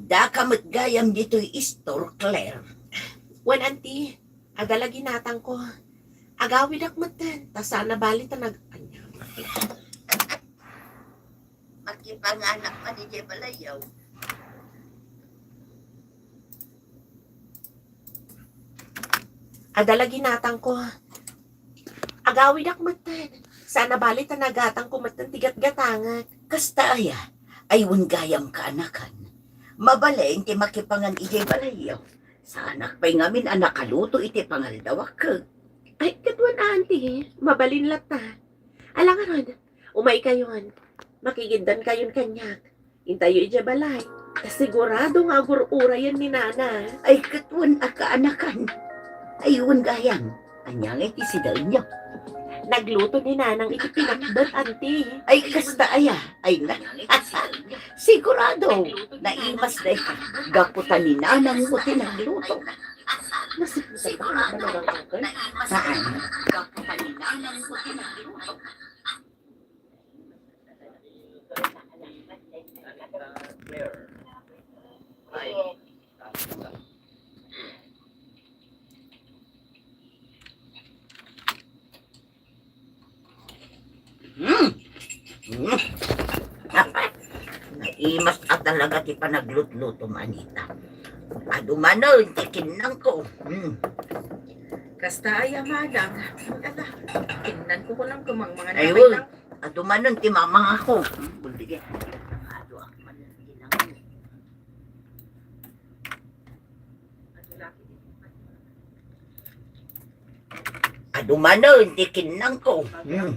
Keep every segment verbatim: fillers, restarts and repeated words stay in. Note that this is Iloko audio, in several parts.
Daka met gayam ditoy istor, Claire. Wen, Auntie, adda la ginatangko. Agawidak metten, ta saan a bali ta nag-, ania. Makipanganak man idiay balayyo. Adda la ginatangko. Agawidak metten. Saan a bali ta nagatangko metten ti gatgatangek. Kasta aya, ay wen gayam kaanakan. Mabalin ti makipangan idiay balayyo. Saanak pay ngamin a nakaluto iti pangaldawak. Ay, ket wen, Auntie, mabalin latta. Ala ngarud, umaykayon. Makigiddankayon kaniak. Intayo idiay balay. Ta sigurado nga agur-urayen ni Nana. Ay, ket wen a kaanakan. Ay, wen gayam. Ania ngay ti sidaenyo? Nagluto ni Nanang iti pinakbet, Auntie. Ay, kasta aya. Ay, na. Sigurado. Naimas dayta. Gapu ta ni Nanang mo ti nagluto. Nasipnget ba talaga, Uncle? Saan? Hmm. Hmm. Naimas a talaga ti panaglutlutom, Anita. Adu manen ti kinnanko. Hmm. Kasta aya, Manang. Ala, kinnanko kunam kumangmangan. Ay, ka wen. Adu manen ti mamangako. Hmm, buldige. Adu ak manen ti kinnanko. Adu manen ti kinnanko. Hmm.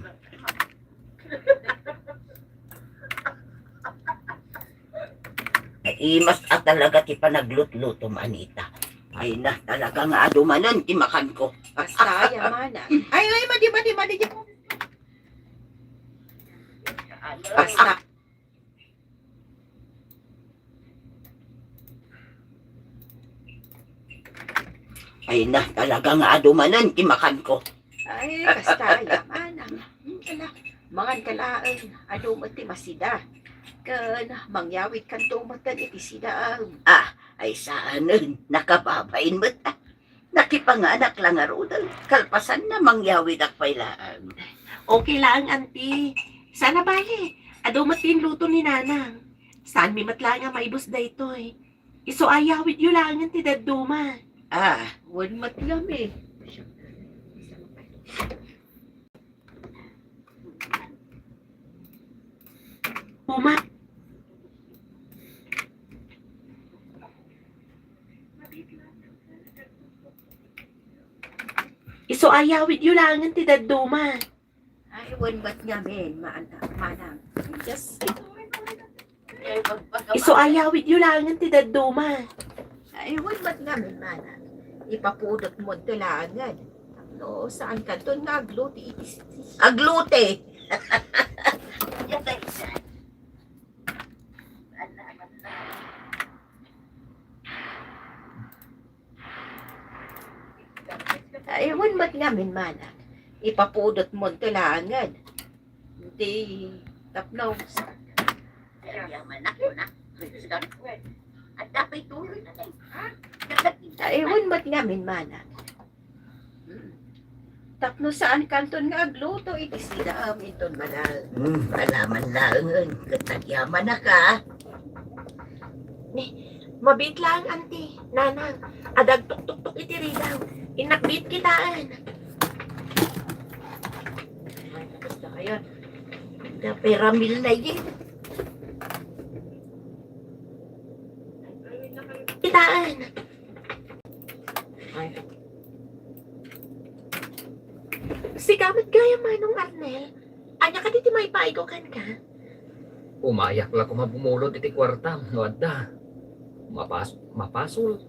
Naimas a talaga ti panaglutlutom, Anita. Ay na, talaga nga adu manen ti makanko. Kasta aya, Manang. Ay, ay, madi, madi, madi. Kasta. Ay na, talaga nga adu manen ti makanko. Ay, kasta aya, Manang. Hmm, ala, mangan ka laeng, adu met ti masida. Ken mangyawidkanto metten iti sidaem. Ah, ay saanen, nakababain met, ah. Nakipanganak la ngaruden, kalpasanna, mangyawidak pay laeng. Okay laeng, Auntie. Saan a bali, adu met ti inluto ni Nanang. Saanmi met laeng a maibus daytoy. Isu a yawidyo laengen ti dadduma. Ah, wen met ngamin. Uma. Isu a yawidyo laengen ti dadduma. Ay, wen met ngamin, Manang. Manang. Just, isu a yawidyo laengen ti dadduma. Ay, wen met ngamin, Manang. Ipapudot mo ti laengen. No, saan kanton nga agluti iti sitio? Agluti! Ay, wen met ngamin, Manang. Ipapudot mo ti laengen. Di, tapno. Ay, wen met ngamin, Manang. Hmm. Tapno saan kanton nga agluto iti sidaem inton malal. Hmm, alaman laengen, ket agyamanaka. Ni, mabiit laeng, Auntie, Nanang, adda agtuktuktok iti rigaw. Innak biit kitaen. Ay, tapos na kayo. Dapat ramil na yun. Kitaen. Ay. Sika met gayam, Manong Arnel. Ania kadi ti maipaayko kenka? Umayak la koma bumulod iti kuartam no adda. Mapas-, mapasol.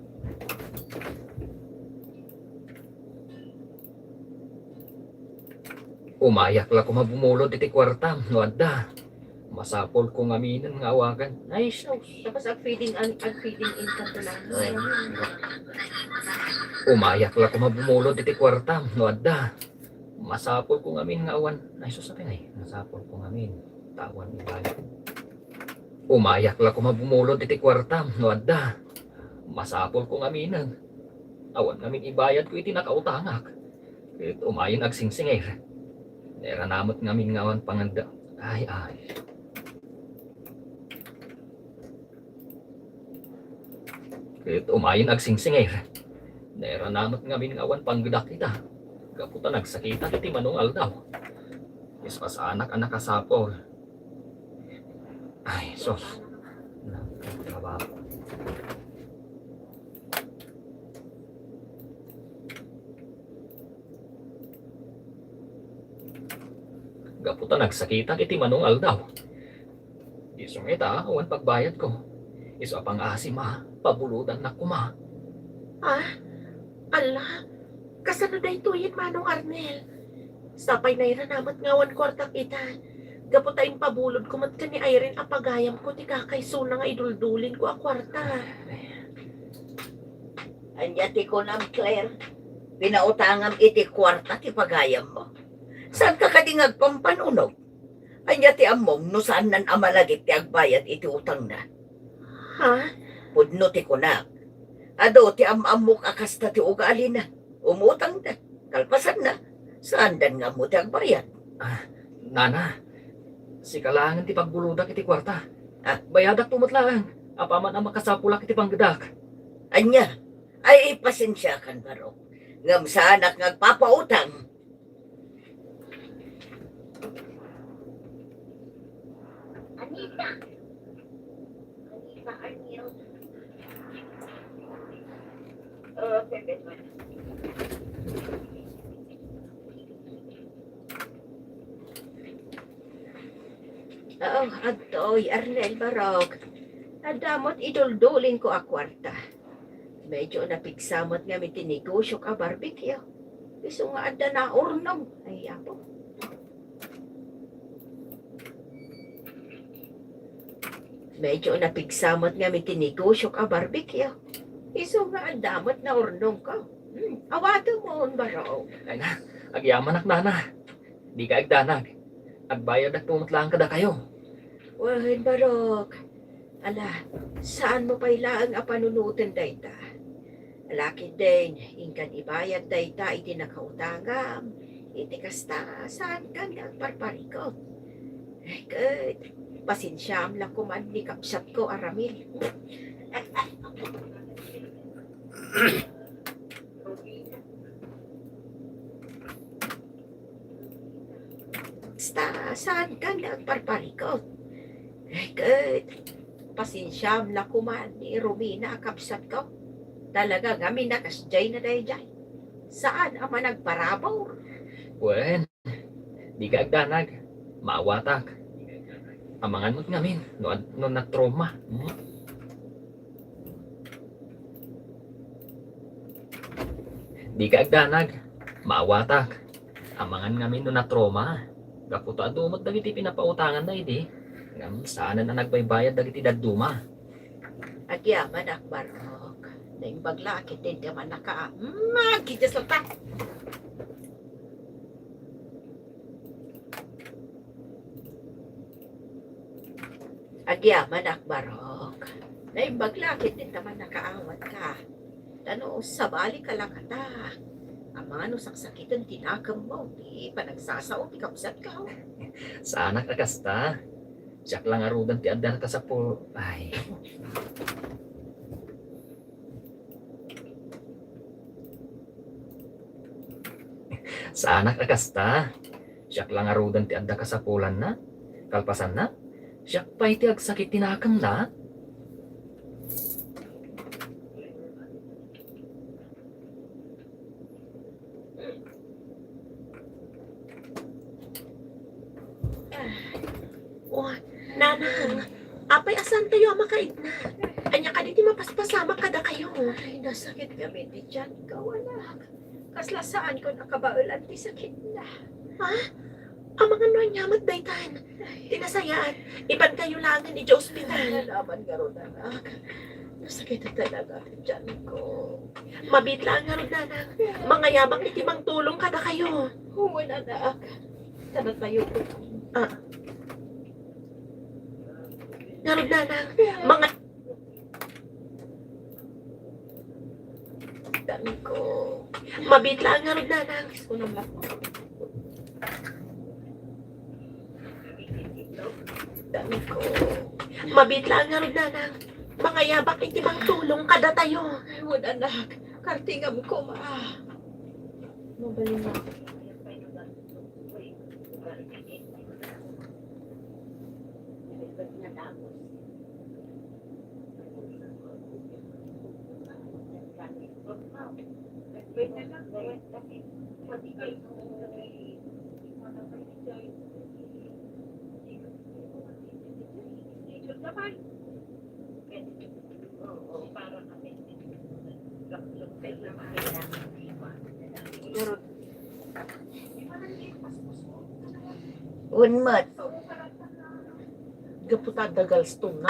Umayak la koma bumulod iti kuartam no adda. Masapulko ngaminen nga awagan. Ay, sus. Tapos ag-feeding, ag-, ag-feeding in ka to lang. Ay. Umayak la koma bumulod iti kuartam no adda. Masapulko ngamin nga awan. Ay, sus, apay ngay. Masapulko ngamin. Ta awan ibalik. Umayak la koma bumulod iti kuartam no adda. Masapulko ngaminen. Awan ngamin ibayadko iti nakautangak. Ket umayen agsingsingir. Nairana met ngamin nga awan panganda. Ay, ay. Ket umayen agsingsingir. Nairana met ngamin nga awan panggedak ita. Gapu ta nagsakitak iti mano nga aldaw. Isu a saanak a nakasapul. Ay, sus. Trabaho. Gapu ta nagsakitak iti mano nga aldaw. Isu nga ita, awan pagbayadko. Isu a pangaasim a, pabulodannak koma. Ah, ala, kasano daytoyen, Manong Arnel? Sapay nairana met nga awan kuartak ita. Gapu ta impabulodko met ken ni Irene a pagayamko ti kakaysona nga iduldulinko a kuarta. Ania ti kunam, Claire? Pinautangam iti kuarta ti pagayammo? Saanka kadi nga agpampanunot? Ania ti ammom no saannan a malagip ti agbayad iti utangna? Ha? Pudno ti kunak. Adu ti am-ammok a kasta ti ugalina. Umutangda. Kalpasanna, saandan nga ammo ti agbayad. Ah, nana, sika laengen ti pagbulodak iti kuarta. Ah. Bayadakto met laeng, apaman a makasapulak iti panggedak. Ania? Ay, pasensiakan, Barok. Ngem saanak nga agpapautang. Anita. Anita Arnel. Oh, seven one. Oo, adtoy, Arnel, Barok. Adda met iduldulingko a kuarta. Medyo napigsa met ngamin ti negosiok a barbecue. Isu nga adda naurnong. Ay, Apo. Medyo napigsa met ngamin ti negosiok a barbecue. Isu nga adda met naurnongko. Hmm, awatem, Barok. Ay na, agyamanak, nana. Dika agdanag. Agbayadakto met laeng kadakayo. Wen, Barok. Ala, saanmo pay laeng a panunoten dayta. Ala ketdin, inkan ibayad dayta iti nakautangam. Iti kasta, saankan nga agparparikut. Ket, pasensiaam la koman ni kabsatko a Ramil. Basta, saankan nga agparparikut. Ket, pasensiaam la koman ni Romina a kabsatko. Talaga ngamin a kasdiay na daydiay. Saan a managparabur. Wen, dika agdanag. Maawatak. Amangan met ngamin no ad-, no natroma. Hmm? Dika agdanag. Maawatak. Amangan ngamin no natroma. Gapu ta adu met dagiti pinapautanganna idi. Ngem saanen a nagbaybayad dagiti dadduma. Agyamanak, Barok. Naimbag la ketdin ti amannak a, mm, agkidis latta. Agyamanak, Barok. Naimbag la ketdin ti amannak a awatka. Ta no, sabalika la kata. Amangan no saksakiten ti nakemmo, ti panagsasao ti kabsatko. Saanak a kasta. Siak la ngaruden ti adda nakasapu-, ay. Saanak a kasta. Siak la ngaruden ti adda kasapulanna. Kalpasanna, siak pay ti agsakit ti nakemna. Oh, Nanang, apay a saantayo a makaidna? Ania kadi ti mapaspasamak kadakayo? Ay, nasakit ngamin ti tianko, anak. Kasla saankon a kabaelan ti sakitna. Ha? Amangan no ania met daytan? Ay. Ti nasayaat, ipankayo laengen idiay ospital. Nalaman ngarud, anak. Nasakit talaga ti tianko. Mabiit laeng ngarud, Nanang. Mangayabak iti mangtulong kadakayo. Wen, anak. Tara tayo. Ah. Ngarud, nanang, mga dami ko. Mabit lang ngarud, nanang. Diyos ko, nang dami ko. Mabit lang ngarud, nanang. Mangayabak iti mangtulong kadatayo. Ay, wen, anak. Kartingam koma. Mabalin na. Wen met. Gapu ta adda gallstone na.